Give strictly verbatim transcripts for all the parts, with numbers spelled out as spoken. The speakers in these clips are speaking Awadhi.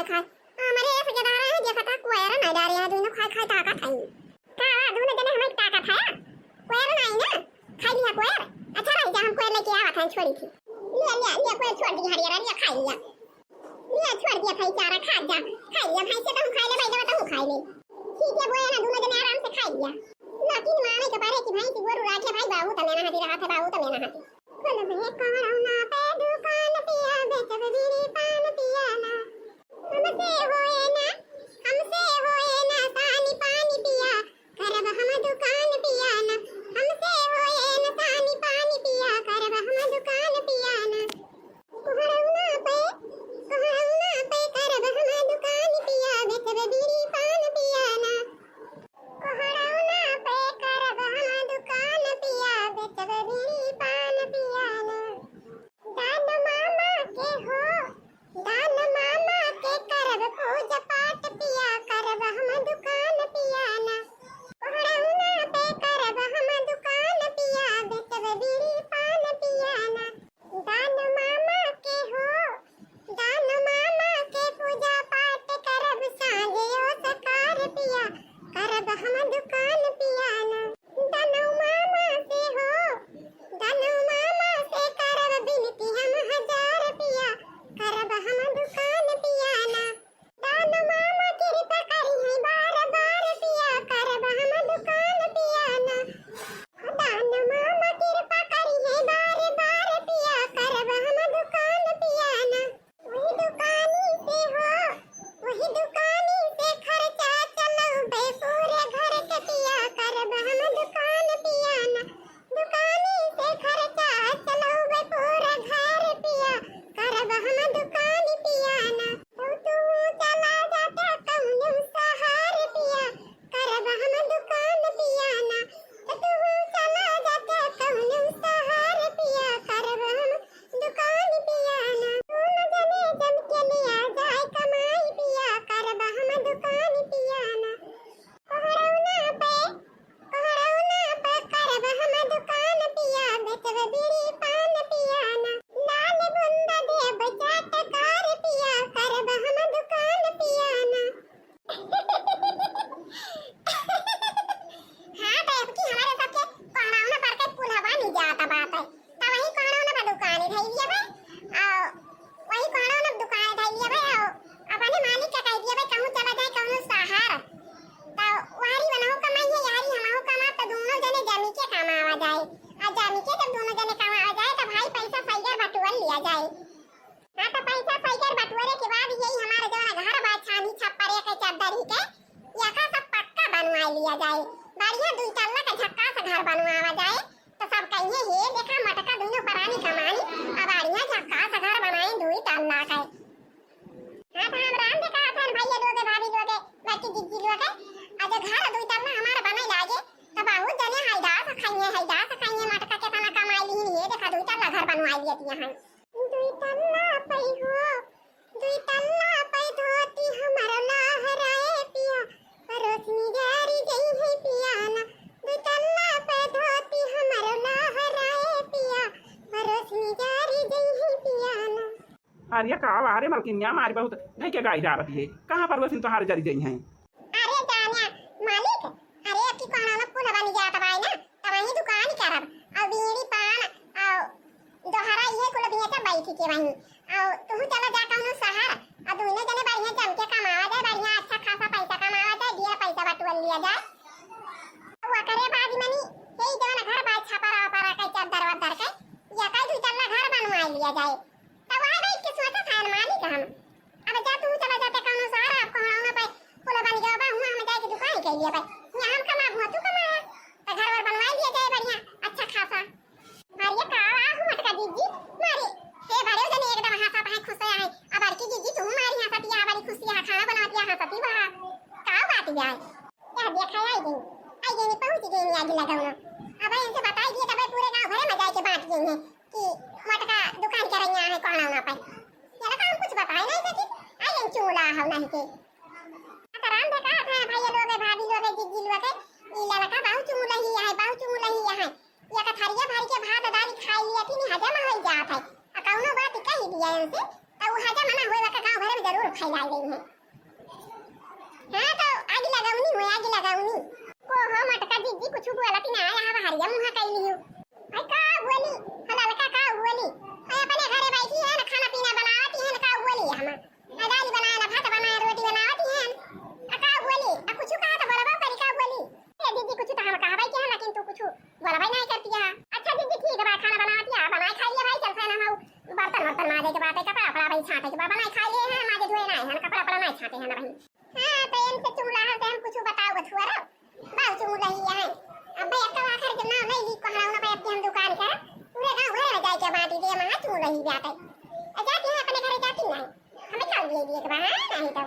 खाए। हमरे ऐसे के धारा है, देखा था कोयर नहीं डारे हैं, दुनो खाए खाए ताकत है। का दुनो जने हमें ताकत है? कोयर नहीं ना, खाई लिया कोयर। अच्छा रह जा, हम कोयर लेके आवत हैं, छोड़ी थी। लिया, लिया, लिया, कोयर छोड़ दी, हरियर, लिया, खाई लिया। लिया, छोड़ दिया, खाई चारा, खा जा, खाई लिया, भाई से तो हम खाई ले, भाई जब तो हम खाई ले। ठीक है, बोया ना, दुनो जने आराम से खाई लिया। लेकिन माने के परे कि भाई से गोरू राखे, भाई बाबू तले ना हाथी रहा था, बाबू तले ना हाथी। कुल में कोरोना पे दुकान पिया, बेचब बीड़ी पान पिया ना। हमसे होए ना, हमसे होए ना सानी पानी पिया, करब हम दुकान पिया ना। हमसे होए ना सानी पानी पिया, करब हम दुकान पिया ना। कोहड़ौना पे, कोहड़ौना पे करब हम दुकान पिया, बेचब बीड़ी पान पिया ना। कोहड़ौना पे करब हम दुकान पिया, बेचब बीड़ी पान पिया ना। दान मामा के हो, दान मामा के करब पूजा पाठ पिया, करब हम दुकान पिया ना। कोहड़ौना पे करब हम दुकान पिया, बेचब बीड़ी पान पिया ना। दान मामा के हो, दान मामा के पूजा पाठ करब, सांझ ओ सकार पिया, करब हम दुकान पिया ना। दानो मामा से हो, दानो मामा से करब बिनती हम हजार पिया, करब हम दुकान पिया ना। दानो मामा कृपा करी है बार बार पिया, करब हम दुकान पिया ना। दानो मामा कृपा करी है बार बार पिया, करब हम दुकान पिया ना। वही दुकानी से हो, वही दुकानी से खर्चा चलौबे पूरे घर के पिया, करब हम दुकान पिया ना। दुकानी से खर्चा चलौबे पूरा घर पिया, करब हम दुकान पिया ना। तो तू चला जाता कौनो शहर पिया, करब हम दुकान पिया ना। तो तू चला जाता कौनो शहर पिया, करब हम दुकान पिया ना। दोनों जने जम के लिया जाए कमाई पिया, करब हम दुकान पिया ना। कोहड़ौना पे, कोहड़ौना पे करब हम दुकान पिया, बेचब बीड़ी पान पिया ना। लाल बुंदा देब चाटकार पिया, करब हम दुकान पिया ना। हाँ, तो अब की हमारे सबके कोहड़ौना पर के पुलवा नहीं जाता बात है। तब वही कोहड़ौना पर दुकान धइलिया बे, और वही कोहड़ौना पर दुकान धइलिया बे, और अपने मालिक के कह दिया बे, कहूँ चला जाए कौनो शहर। तो वहरी बनहु कमाई है, यारी हमहु कमा, तो दोनों जने जमी के कमावा जाए। और जमी के जब दोनों जने कमावा जाए, तो भाई पैसा सही कर बटुअर लिया जाए। हाँ, तो पैसा सही कर बटुअरे के बाद यही हमारे जौन घर बा, छानी छप्पर एक चद्दर ही के, यका सब पक्का बनवा लिया जाए। बढ़िया दुई तल्ला का झक्कास घर बनवावा जाए। तो सब कहिए, "हे देखा, मटका दुनो परानी कमानी, अब बढ़िया झक्कास घर बनाए दुई तल्ला का।" हाँ, तो हम राम देखा हथन भैया लोगे, भाभी लोगे, बड़की जिज्जी लोगे, आज घर दुई तल्ला हमार बने लागे, तो बहुत जने हैदास खाइए, हैदास खाइए, मटका के तना कमाई लीन, हे देखा, दुई तल्ला घर बनवा लिए दिया है। दुई तल्ला पै हो, दुई तल्ला पै धोती हमर लहराए पिया, परोसनी जारी जई है पिया ना। दुई तल्ला पै धोती हमर लहराए पिया, परोसनी जारी जई है पिया ना। अरे का, अरे मलकिनिया, मारी बहुत नहीं के गाई जा रही है, कहाँ परोसनी तोहार जरी जई है? अरे जानिया मालिक, अरे अब की कोरोना में पुल बन जात बाई ना, तब वहीं दुकान करब, और बीड़ी पान, और दोहरा ये कुल बेचब बैठी के वहीं, और तू चला जा कौनो शहर, और दुनो जने बढ़िया जम के कमावा जाए, बढ़िया अच्छा खासा पैसा कमावा जाए, ढेर पैसा बटुअल लिया जाए। और ओकरे बाद मनी यही जवन घर बाय छपरा वपरा के चद्दर वद्दर के, या कई दुई तल्ला घर बनवा लिया जाए। तब वही बैठ के सोचत है मालिक हम। अब जा तू चला जाते कौनो शहर, अब कोहड़ौना पे पुल बन गया बा, हुआं हम जाके दुकान कर लिया बा। यहाँ हम कमा, हुआं तू कमाया। तो घर वर बनवा लिया जाए बढ़िया, अच्छा खासा। मारिए का आह मटका जिज्जी, मारी। हे बड़े जने एकदम हंसत है, खुश है। अब बड़की जिज्जी तू मारी हंसत या, बड़ी खुशी है, खाना बनावत या हंसत ही बा। का बात जाए? क्या देखा आई गई, आई गई, पहुंच गई आगे लगौना। अब इनसे बताई दिए तबे पूरे गांव भरे में जाके बांट गई है। कि मटका दुकान के रहिया है कोहड़ौना पे। ये लड़का हम कुछ बताए नहीं सकी, आई हम चूला हो नहीं के। आ तो राम देखा था भाई लोग, भाभी लोग, जिज्जी लोग, ई लड़का बहुत चूला ही है, बहुत चूला ही है। ये कथरिया भर के भात दाल खाई लिया थी, नहीं हजम हो जात है। आ कौनो बात कही दिया इनसे, तो हजम ना होए, ओका गाँव भरे में जरूर फैलाई गई है। हाँ, तो आग लगाउनी हो, आग लगाउनी। को हो मटका जिज्जी, कुछ बोलत ना आया, हवा हरिया मुँह कइली हो। आई का बोली, हला लड़का का बोली। आई अपने घरे बैठी है ना, खाना पीना बनावती है ना, का बोली हम। आ दाल बनाए ना, भात बनाए, रोटी बनावती है ना, आ का बोली, आ कुछ कहा तो बोलबो करी, का बोली। ए दीदी, कुछ तो हम कहबै के है, लेकिन तू कुछ बोलबै नहीं करती है। अच्छा दीदी, ठीक बा, खाना बनावती है, बनाए खाई ले भाई, चल से ना हम बर्तन वर्तन माजे के बात है, कपड़ा वपड़ा भाई छाटे के बा, बनाए खाई ले हैं, माजे धोए ना है, कपड़ा वपड़ा नहीं छाटे हैं ना भाई। हाँ, तो इनसे चुमला है, तो हम कुछ बताओ बथुआ रो। बहुत चुमुलही है। अब भाई, अब तो आखिर के नाम नहीं ली, कहना उन्हें भाई, अब हम दुकान का पूरे गाँव भर में जाए के बांटी दे, वहाँ चुमुलही जाते। आ जाती है अपने घरे, जाती नहीं। हमें चल दिए दिए के बा, हाँ, नहीं तो।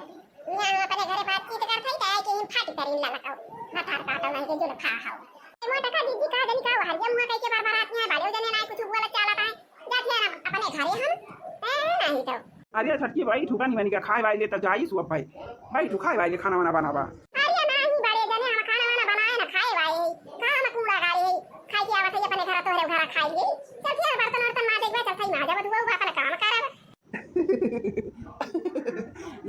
यहाँ हम अपने घरे बातचीत करते ही तो आए के ही फाटी करीन ललकाओ। मथार काटो नहीं के जुल्फा हो। ए मोटा का दीदी का जनी का हरिया मुँह कह के बार बार आती है, बड़े जने ना कुछ बोला चाला पाए। जाती है ना अपने घरे हम, हैं, नहीं तो। अरे छोटकी भाई, ठुका नहीं बनी का, खाए वाले तो जाई सुअब भाई। भाई, तू खाए वाले खाना वाना बनावा। अरे नहीं, बड़े जने हम खाना वाना बनाए ना खाए वाले। कहाँ हम कूड़ा गाड़ी है? खाए के आवत है अपने घर, तोहरे घर खाई ले। चल फिर बर्तन वर्तन माजे के बा, चल सही माजा बधुआ हुआ, अपना काम करब।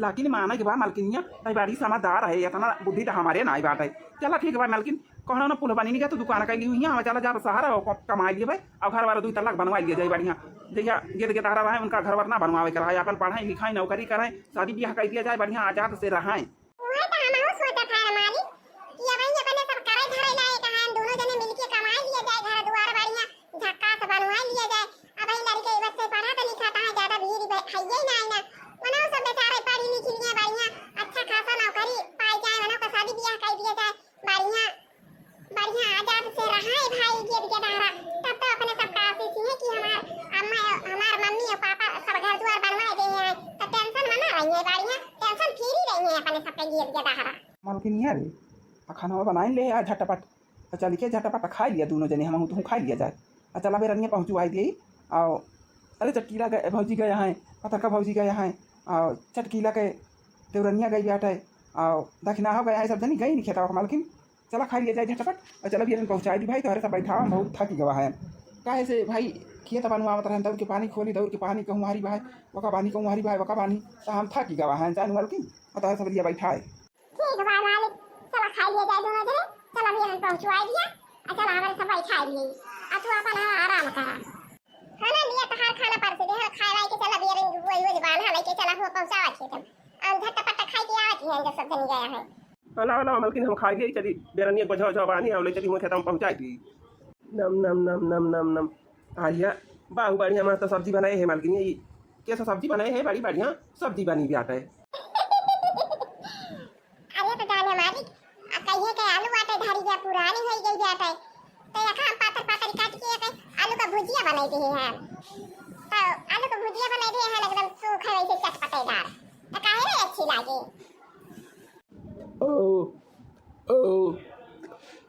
लेकिन माने के बा मलकिनिया, तई बड़ी समझदार है, इतना बुद्धि तो हमारे ना आई बात है। चला ठीक बा मलकिन, कहना ना पुल बनी नहीं गया तो दुकान कैली हुई है, हम चला जा शहर और क-, कमाई लिए भाई, और घर वाला दुई तलाक बनवाई लिए जाए बढ़िया। जैया गेद गेदहरा रहे, उनका घर वर ना बनवावे के रहे, अपन पढ़ाई लिखाई नौकरी करें, शादी ब्याह कर दिया जाए, बढ़िया आजाद से रहें। उहे तो हमहू सोचत है मालिक कि अब ही अपने सब करे धरे लायक हैं, दोनों जने मिलके कमाई लिया जाए, घर दुआर बढ़िया झक्कास बनवाई लिया जाए। अब ही लड़के बच्चे पढ़त लिखत हैं, ज्यादा भीड़ ब-, हइये ही ना, ना। मनो सब बेचारे पढ़ी लिखी लिए बढ़िया, अच्छा खासा नौकरी पाई जाए, मनो का शादी ब्याह कर दिया जाए, बढ़िया बढ़िया आजाद से रहा है भाई, गेद गेदहरा। तब तो अपने सबका आशीष है कि हमार अम्मा, हमार मम्मी और पापा सब घर दुआर बनवा दे हैं, तो टेंशन में ना रही है, बढ़िया टेंशन फ्री रही है अपने सबके गेद गेदहरा। मलकिनिया रे, आ खाना बनाई ले आ झटपट, आ चल के झटपट खाई लिया दोनों जने, हम तुहूँ खाई लिया जाए। आ चला बेरनिया पहुँचवाई दे। आओ, अरे चटकीला गए, भौजी गए हैं, पतरका भौजी गए हैं, आओ चटकीला के देवरनिया गई बाटे, आओ दखिनाहो गए हैं, सब जनी गई नहीं खेता मलकिन। चला खाई लिया जाए झटपट, और चला भी पहुँचाई दी भाई, तोहरे सब बैठावा, हम बहुत थकी गवा है। काहे से भाई, खेत बनवावत रहन, दौड़ के पानी खोली, दौड़ के पानी कहूँ हारी बहाए, वका पानी कहूँ हारी बहाए, वका पानी, तो हम थकी गवा है, जान मलकिन, और तोहरे सब लिया बैठाए। ठीक बा मालिक, चला खाई लिया जाए दोनों जने, चला भी पहुँचवाई दिया, और चला हमारे सब बैठाई लिए, और तू अपन आराम करा। खाना लिया तहार खाना परस दे, हाँ, खाए वाए के चला बियर वही वही बांधा लेके चला हो पहुँचावा खेत में। हम झटपट खाई के आवत ही हैं, जब सब जनी गया है। हला हला मलकिन, हम खाई गई चली, बेरनिया बोझा ओझा बानी, और ले चली हुआ खेत में पहुँचाई दी। नम नम नम नम नम नम। आइया, बाहु बढ़िया मस्त सब्जी बनाए है मलकिन, ये कैसा सब्जी बनाए है, बड़ी बढ़िया सब्जी बनी भी आता है। अरे तो जाने मालिक, आ कहिए के आलू बाटे धरी गया, पुरानी होई गई बाटे। तो यखा हम पातर पातर काट के एक आलू का भुजिया बनाई दी है। तो आलू का भुजिया बनाई दी है, एकदम सूखे वैसे चटपटेदार। तो काहे रे अच्छी लागे? ओ, ओ,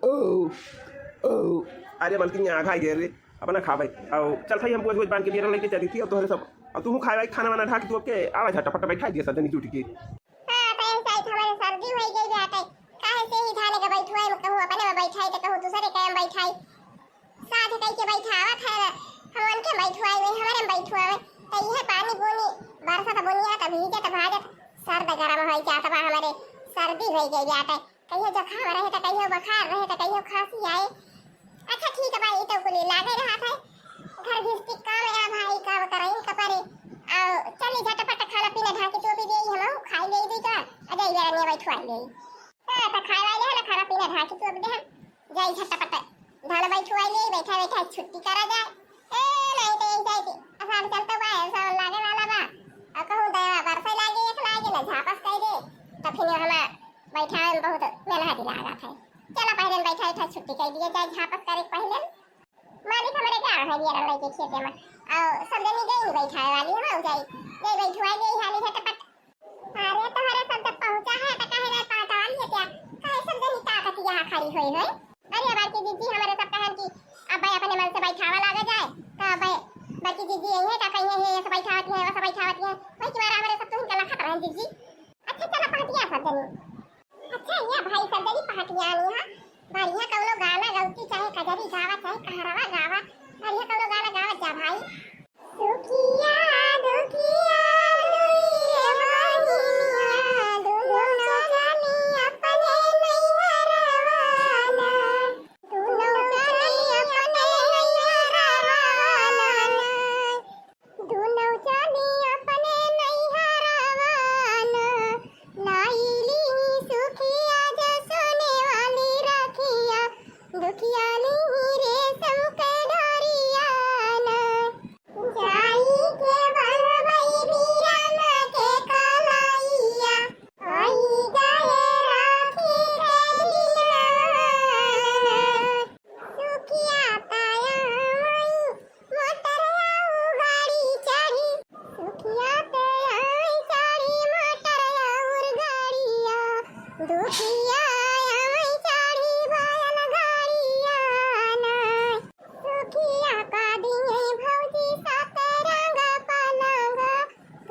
ओ, ओ। अरे मलकिन, यहाँ आ गए रे, अपना खा भाई। आओ, चल भाई, हम बोझ बोझ बांध के बियर लेके चली थी, और तोहरे सब, और तू खाए भाई खाना वाना ढाक तू के आवा झटपट बैठा दिया सब जनी जुट के। हाँ, तो ऐसा ही हमारे सर्दी हो गई बाटे। काहे से ही धाने के बैठुआई में कहूँ अपने में बैठाई तो कहूँ दूसरे के में बैठाई। साथ कई के बैठावत है, हम उनके बैठुआई में, हमारे में बैठुआवे। तो यह पानी बूनी, बरसत बुनिया तो भीजत भाजत सर्द गरम हो जात बा, हमारे सर्दी हो गई बाटे। कहियो जुकाम रहे तो कहियो बुखार रहे तो कहियो खांसी आए। अच्छा ठीक बा, ई तो कुल लागे रहत है। घर गृहस्थी काम या भाई काम करइन का परे। आओ चली झटपट खाना पीना ढाकी तोपी देई, हम खाई लेई दुई का, आ जाई बेरनिया बैठवाई लेई। हाँ, तो खाए वाले है ना, खाना पीना ढाकी तोपी दे हम। जाई झटपट धान बैठवाई लेई, बैठा बैठा छुट्टी करा जाए। ए, नहीं तो यही जाए थी। आषाढ़ चलते हुआ है, सावन लागे वाला बा। अब कहूँ दया बरसे लागे, एक लागे ना झापस कह दे। तो फिर हमार बैठावे में बहुत मेहनत लागत है। चला पहले बैठा बैठा छुट्टी कह दिया जाए, झापस करे पहले। मालिक हमारे गाँव है, बियर लेके खेते में। और सब जनी गई बैठावे वाली, हम जाई। गई बैठुआ गई हाली झटपट। अरे तोहरे सब जब पहुँचा है तो काहे ना पहचान ले क्या? काहे सब जनी ताकत यहाँ खड़ी हुई है? अरे बड़की जीजी हमारे सब कहन कि अब भाई अपने मन से बैठावा लागा जाए, तो अब भाई बड़की जीजी यही है, का कहीं है, ये सब बैठावती है, वो सब बैठावती है, वही तुम्हारा हमारे सब तुम गला खत रहे जीजी। अच्छा चला पहुँचिया सब जनी। अच्छा, ये भाई सब जनी पहटियानी हा, बढ़िया कौनो गाना गौती, चाहे कजरी गावा, चाहे कहरवा गावा, बढ़िया कौनो गाना गावा जा भाई। सुखिया दुखिया दुखिया अवै चढ़ी बैलगाड़िया ना, सुखिया का दिए भौजी सतरंग पलंग,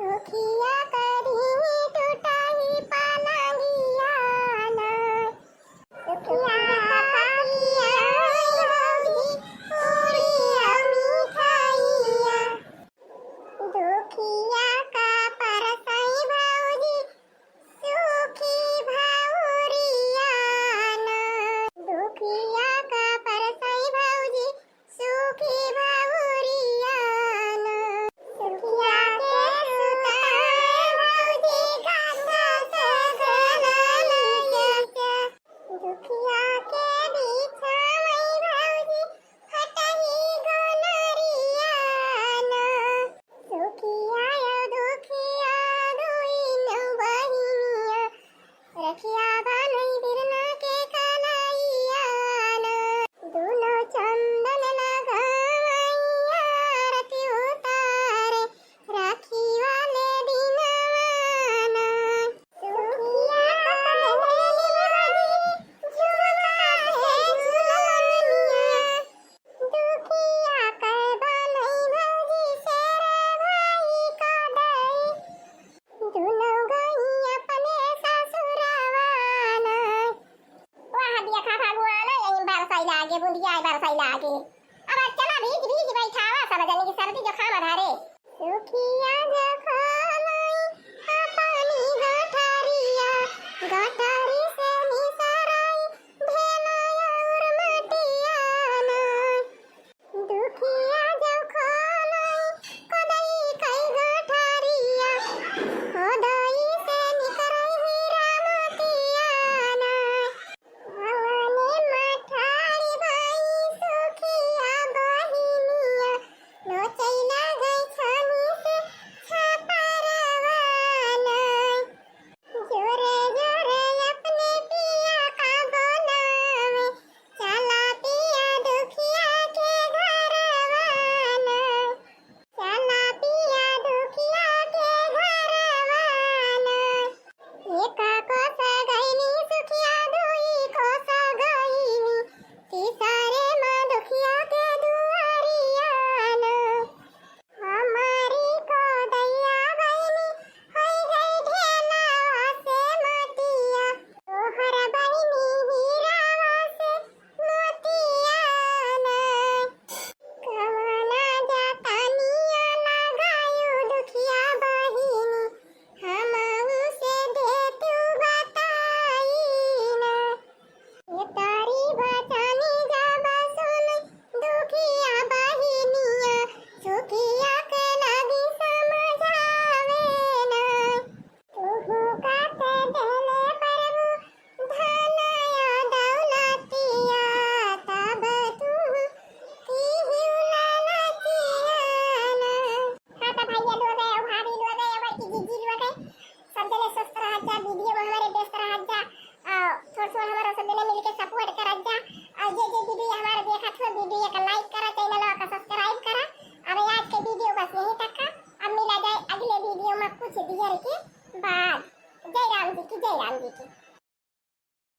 दुखिया का दिए टूटही पलंगिया ना। दुखिया का दिए भौजी पूरी मिठाइया, दुखिया का परसई भौजी सूखी भौरिया ना, दुखिया का परसई भौजी सूखी भौरिया ना। दुखिया के सुताए भौजी गाथा से गलैया, दुखिया के बिछावई भौजी फटही गोनरिया ना। सुखिया या दुखिया दुइनो बहिनिया, रखिया बान्हई बिरना के कलैया ना। दुनो चंदन लगावैया, आरती उतारे राखी वाले दिनवा ना। सुखिया का पतंजलि वाली झुलुआ से झुलनिया, दुखिया के बनई भौजी शेर भाई का दई, दुनो गई अपने ससुरवा ना। वाह देखा फगुआ ना, यही बरसई लागे, बुंदिया बरसई लागे।